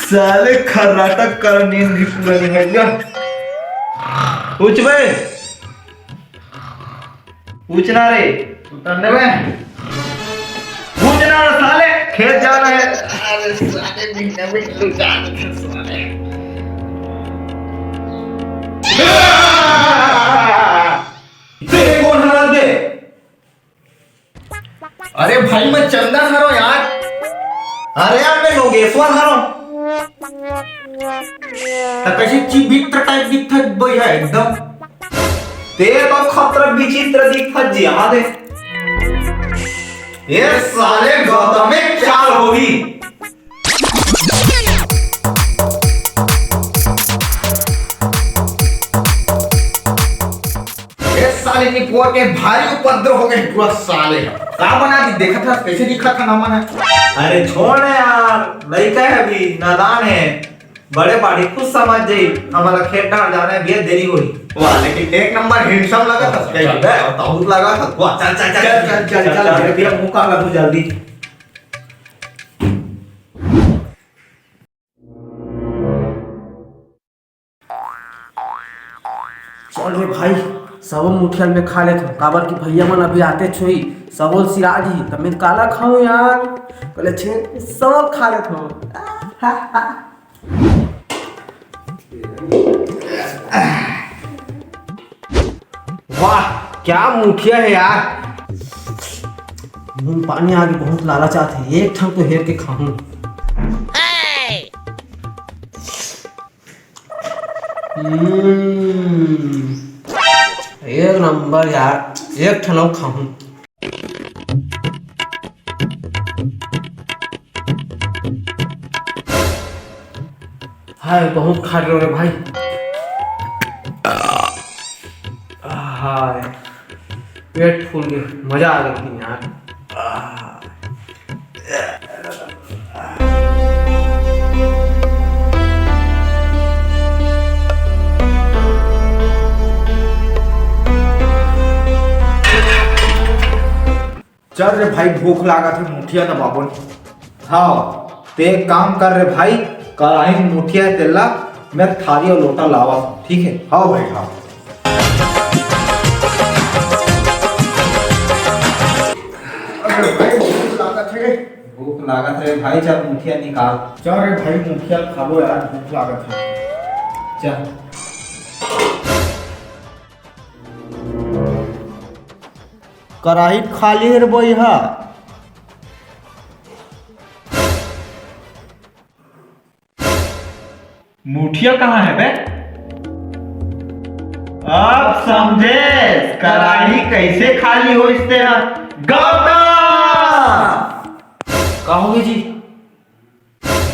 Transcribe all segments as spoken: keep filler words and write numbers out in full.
साले खर्राटा कर नींद भी पूरा नहीं है क्या? पूछ बे, पूछना रे। उतरने बे। पूछना रे साले, खेत जाना है। अरे साले, महीना में लुटा दे साले। दे, कौन हरा दे? अरे भाई, मैं चंदन हरो यार। अरे यार, मैं लोगेश्वर हरो। त कैसे चिवित्र टाइप दिखत भैया एकदम। ते तो खतरा विचित्र दिखत जी, हाँ दे। ये साले गौतम में चाल होगी। ए साले निपोर के भारी उपद्रव हो गए पूरा साले ह। का बना दी, देखत हस कैसे दिखत ह नामन ह। अरे छोड़ ना यार, लइका है अभी, नादान है। बड़े बाड़ी कुछ समझ जाई, हमारा खेत डार जाना है भैया, देरी होई। वाह, लेकिन एक नंबर handsome लगा था, कहीं बे, बहुत लगा था। वाह, चल, चल, चल, चल, चल, चल, चल, भैया, मुंह का लगू जल्दी। चल रे भाई, सबो मुठिया ल मैं खा लेथों, काबर कि भैया मन अभी आते छोई, सबो ल सिरा दिही, त मैं काला खाऊं यार? कहले, "छे, सबो ल खा लेथों।" वाह, क्या मुठिया है यार। मुंह पानी आगे, बहुत लालच आथे, एक ठन तो हेर के खाहूं। हम्म, एक नंबर यार, एक ठन अउ खाहूं। हाय, बहुत खा रहे रे भाई। हाय, पेट फूल गए, मजा आ गया यार। चल रे भाई, भूख लागत हे, मुठिया दबाबो। हाँ, ते एक काम कर रे भाई, कराही में मुठिया हे तेला, मैं थारी अउ लोटा लावा, ठीक है? हाँ भाई, हाँ। अरे भाई, भूख लागत हे। भूख लागत हे भाई, चल मुठिया निकाल। चल रे भाई, मुठिया खाबो यार, भूख लागत हे। चल। कराही खाली हे रे बइहा। मुठिया कहाँ है बे? अब समझे कराही कैसे खाली होइस तेरा। गौतम! का होगे जी?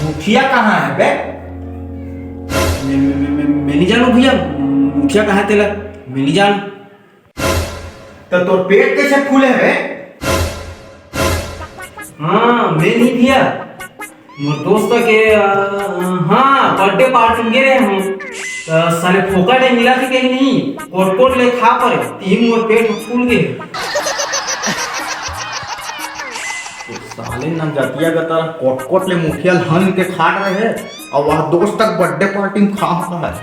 मुठिया कहाँ है बे? मैं, मैं, मैं, मैं, मैं नहीं जानू भैया, मुठिया कहाँ है तेला, मैं नहीं जानू। तो तोर पेट कैसे फूले है बे? हाँ, मैं नहीं भैया, मोर दोस्त के, अ, हाँ, birthday party में गे रहे हम, तो साले फोकट में मिला थे कहीं नहीं, कोट कोट ले खा परे, तीन मोर पेट फूल गए। साले न जतिया गता कोट कोट ले मुठिया ल हन के खा रहे हैं, और वह दोस्त तक birthday party में खा रहा है।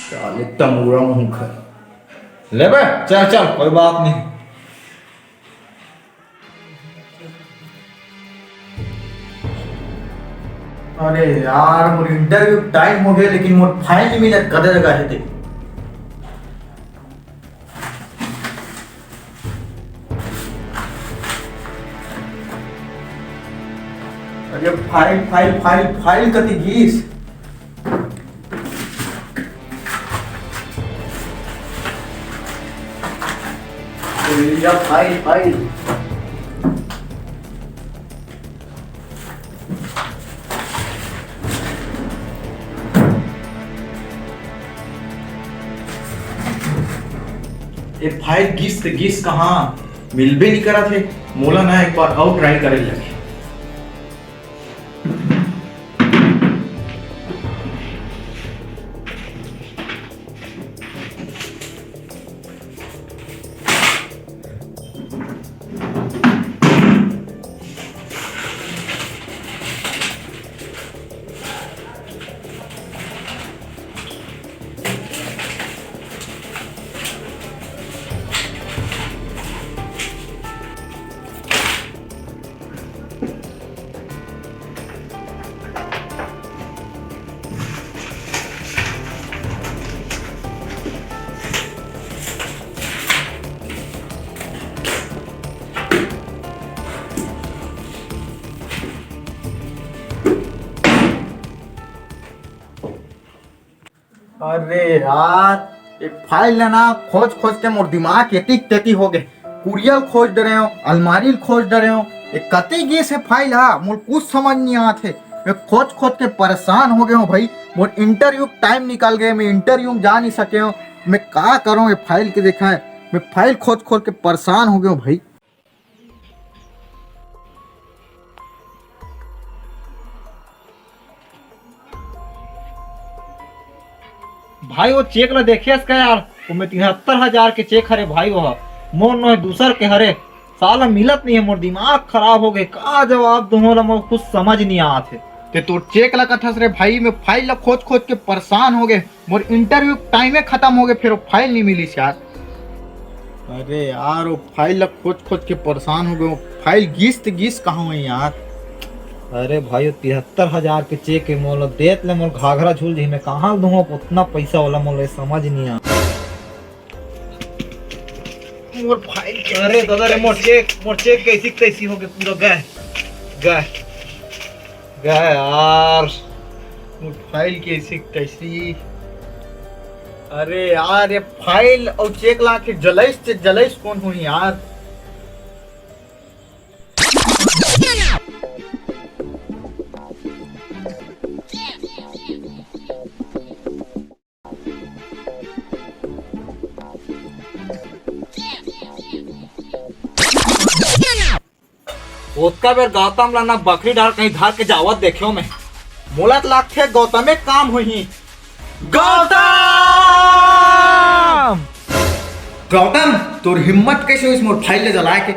साले तमूरा मुंह खा। ले बे, चल, चल, कोई बात नहीं। अरे यार, मोर interview time हो गया, लेकिन मोर file नहीं मिला, कदे लगा है ते। अरे file, file, file, file कति गिस? ये file, file। ये file गिस त गिस कहाँ? मिलबे नहीं करत हे। मोला ना एक बार अउ try करे लगे। अरे यार, ये फाइल ला ना खोज खोज के मोर दिमाग एती तेती हो गे। कुरिया ल खोज डरे हंव, अलमारी ल खोज डरे हंव, ये कति गिस हे फाइल हा, मोर कुछ समझ नहीं आत हे। मैं खोज खोज के परेशान हो गे हंव भाई, मोर इंटरव्यू टाइम निकल गे, मैं इंटरव्यू में जा नहीं सके हंव। मैं का करूं, ये फाइल के देखा है, मैं फाइल खोज खोज के परेशान हो गे हंव भाई। भाई, वो चेक ला देखेस का यार? ओमे तिहत्तर हजार के चेक हरे भाई, वो मोर नोहे, दूसर के हरे। साला मिलत नहीं है, मोर दिमाग खराब हो गे। का जवाब दूं ओला, मोर कुछ समझ नहीं आत हे। ते तोर चेक ला कथस रे भाई, मैं फाइल ला खोज खोज के परेशान हो गे। मोर इंटरव्यू टाइमे खत्म हो गे, फेर वो फाइल नहीं मिलिस यार। अरे यार, वो फाइल ला खोज खोज के परेशान हो गे। वो फाइल गिस त गिस कहाँ हुई यार? अरे भाई, वो तिहत्तर हजार के चेक हे, मोला देत ले मोर घाघरा झूल जही। मैं कहाँ दूं उतना पैसा वाला, मोला ये समझ नहीं आ। मोर फाइल के, अरे दादा रे, मोर चेक, मोर चेक कैसी तैसी हो गे, पूरा गए, गए। गा यार, मोर फाइल के ऐसी तैसी। अरे यार, ये फाइल अउ चेक ला के जलैस ते जलैस कोन होही यार? ओतका बेर गौतम ला ना बकरी डार कहीं धर के जावत देखेंव मैं। मोला त लागथे गौतमे काम होही। गौतम! गौतम, तोर हिम्मत कैसे होइस मोर फाइल ला जलाए के?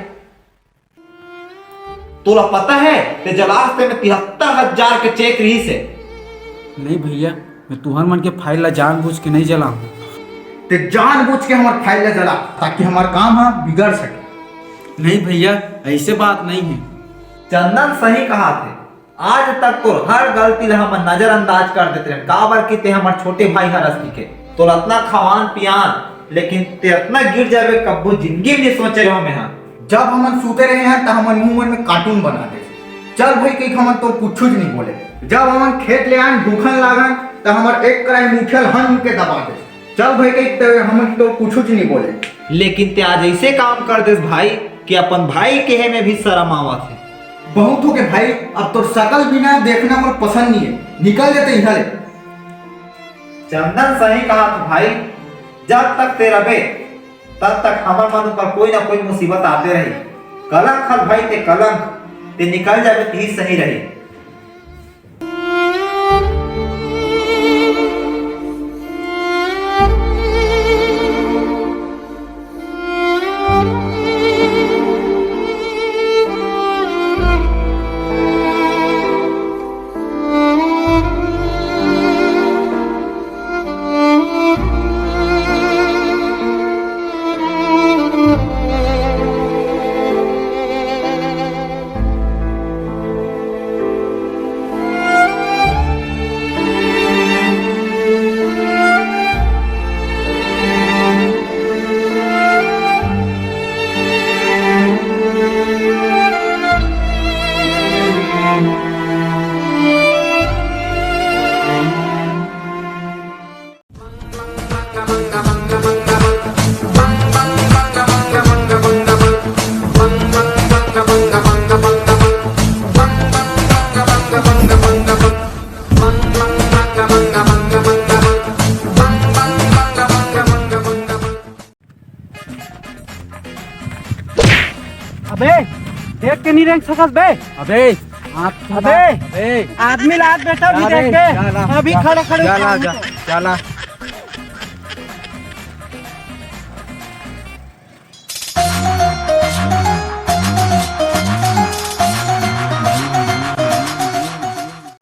तोला पता है, ते जलास ते में तिहत्तर हजार के चेक रहिस हे। नहीं भैया, मैं तुहर मन के फाइल ला जानबूझ के नहीं जलाहूँ। ते जानबूझ के हमर फाइल ला जला, ताकि हमर काम ह बिगड़ सके। नहीं भैया, ऐसे बात नहीं है। चंदन सही कहा थे, आज तक तोर हर गलती ला हमन नजरअंदाज कर देते रहे, काबर कि ते हमर छोटे भाई हरस के। तोला अतना खवान पियान, लेकिन ते अतना गिर जाबे, कब्बो जिंदगी में नहीं सोचे रहो मैं हा। जब हमन सूते रहे हैं, त हमर मुंह मन में कार्टून बना दे। चल भाई, कहीं हमन तो कुछ नहीं बोले। जब हमन खेत ले आन, भूखन लागन, त हमर एक कलाई मुठिया ल हन के दबा दे। चल भाई, कहीं त हमन तो कुछ नहीं बोले। लेकिन ते आज ऐसे काम कर देस भाई कि अपन भाई कहे में भी शर्म आवत है। बहुत हो गए भाई, अब तो शकल बिना देखना मोर पसंद नहीं है। निकल जाते इधर। चंदन सही कहा था भाई, जब तक ते रबे, तब तक हमर मन ऊपर कोई ना कोई मुसीबत आते रही। कलंक हल भाई ते कलंक, ते निकल जाबे, ती सही रही। अबे, देख के नहीं रेंग सकस बे। अबे, हाथ अबे, अबे। आदमी लात बेटा भी अबे, देख के। जा ला, अभी जा, खड़े खड़े जा ला, उठाऊंगा जा, तो। जा ला।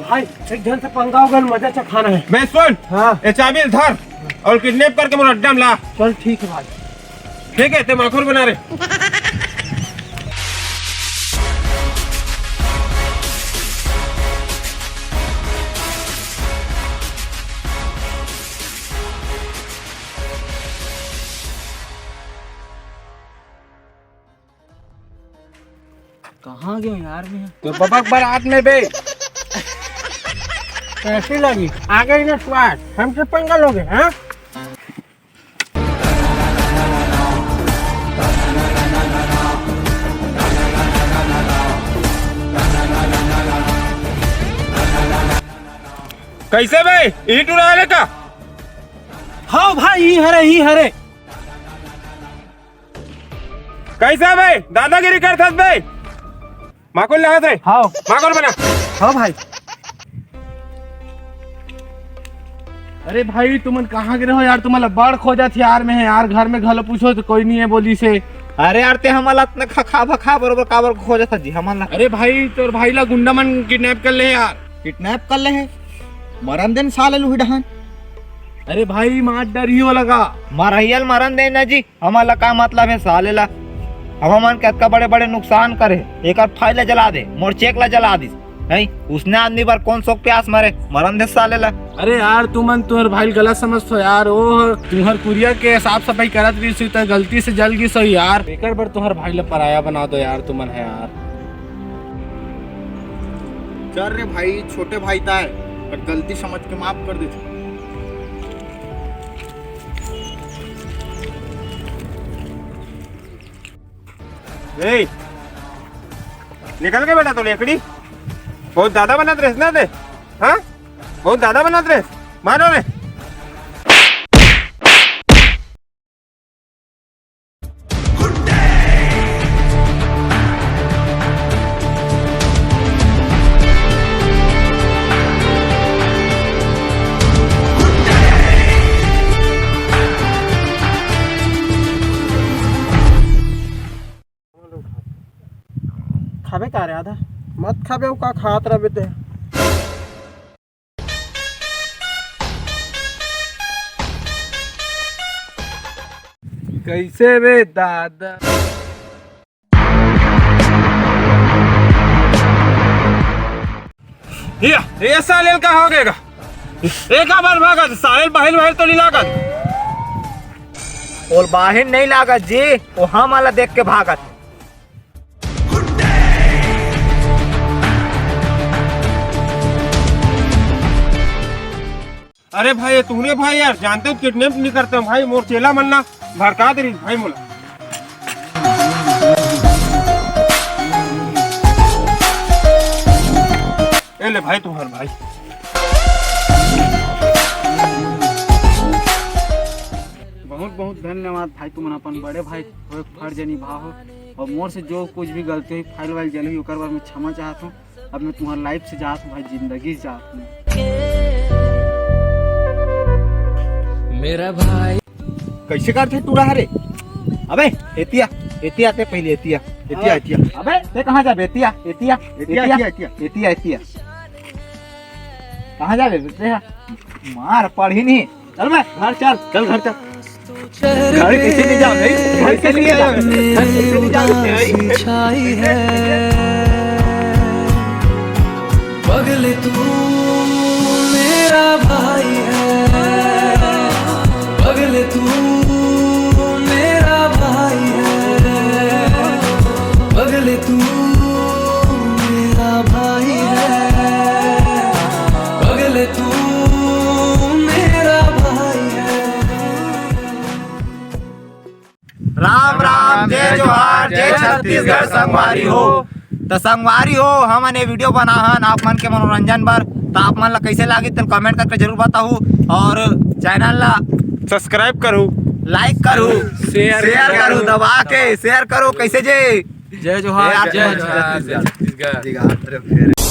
भाई, एक झन से पंगा होगा, मजा चखाना है। मैं सुन, हाँ। ये चाबी धर और किडनैप करके मोर अड्डा में ला। चल ठीक है भाई। ठीक है, ते माखुर बना रे। कहाँ गयो यार मैं? तोर बबक बारात में बे। कैसी लगी? आ गई ना स्वाद, हमसे पंगा लोगे, हाँ? कैसे बे? इही टूरा हरे का? हाँ भाई, इही हरे, इही हरे। कैसे बे? दादागिरी करथस बे? माकुल लगा से। हाँ। माकुल बना। हाँ भाई। अरे भाई, तुमन कहाँ गे रहो यार? तुमन ला बड़ खोजत हे यार, मैं यार घर में घलो पूछों त कोई नहीं हे बोलिस हे। अरे यार, ते हमन ला अतना खखा भखा बरोबर काबर खोजत हस जी हमन ला? अरे भाई, तोर भाई ला गुंडा मन किडनैप कर ले यार। किडनैप कर ले हे? मरन दे न साले ल उही डहन। अरे भाई, मार डरही ओला गा। मरहिया ल मरन दे ना जी। हमन ला का मतलब हे साले ला? अब हमन के अतका बड़े-बड़े नुकसान करे, एकर फाइल ला जला दे, मोर चेक ला जला दिस। नहीं, उसने आदमी बर कौन शौक प्यास मरे, मरन दे साले ला। अरे यार, तुमन तुंहर भाई ल गलत समझथो यार, ओ तुंहर कुरिया के साफ सफाई करत रहिस होही त गलती से जल गिस होही यार, एकर बर तुंहर भाई ला पराया बना दो यार, तुमन हे यार। चल रे भाई, छोटे भाई ताय, पर गलती समझ के माफ कर दे। ए, निकल के बेटा तो लेकड़ी। बहुत ज्यादा बनत रहिस ना ते, हाँ? बहुत ज्यादा बनत रहिस। मारो रे। खाबे का रे आधा? मत खाबे, वो का खात रहबे ते। कैसे बे दादा? ये, ये साले का हो गएगा? एक बार भागत, साले बाहिर बाहिर तो नहीं लागत। ओला बाहिर नहीं लागत जी, वो हमन ला देख के भागत। अरे भाई, ये तुंहरे भाई यार, जानते हो किडनैप नहीं करते हो भाई, मोर चेला मन ला भड़का दे रहिस भाई मोला। ए ले भाई, तुंहर भाई। बहुत बहुत धन्यवाद भाई, तुमन अपन बड़े भाई होए के फर्ज निभाहो, और मोर से जो कुछ भी गलती होही, फाइल वाइल जलही, ओकर बर मैं क्षमा चाहत हूँ। अब मैं तुंहर लाइफ से जात हूँ भाई, जिंदगी से जात हूँ। मेरा भाई। कैसे करथे टूरा हरे? अबे एतिया, एतिया ते पहले एतिया, एतिया, हाँ। एतिया। अबे ते कहाँ जाबे? एतिया, एतिया, एतिया, एतिया। एतिया, एतिया। कहाँ जाबे बेटे? मार पड़ही नहीं। चल बे, घर चल, चल घर चल। घर कैसे नहीं जाओ भाई? घर कैसे नहीं जाओ? घर कैसे नहीं जाओ भाई? छाई है। पगले तू मेरा भाई है, पगले तू मेरा भाई है, पगले तू मेरा भाई है, पगले तू मेरा भाई है। राम राम, जय जोहार, जय छत्तीसगढ़ संगवारी हो। त संगवारी हो, हमन ये वीडियो बनाहन आप मन के मनोरंजन बर। त आप मन ला कैसे लागिस तेला कमेंट करके जरूर बताहू, और चैनल ला सब्सक्राइब करू, लाइक करू, शेयर शेयर करू। करू दबा के, शेयर करू। कैसे जी? जय जोहार, जय जय जोहार, छत्तीसगढ़। जय छत्तीसगढ़।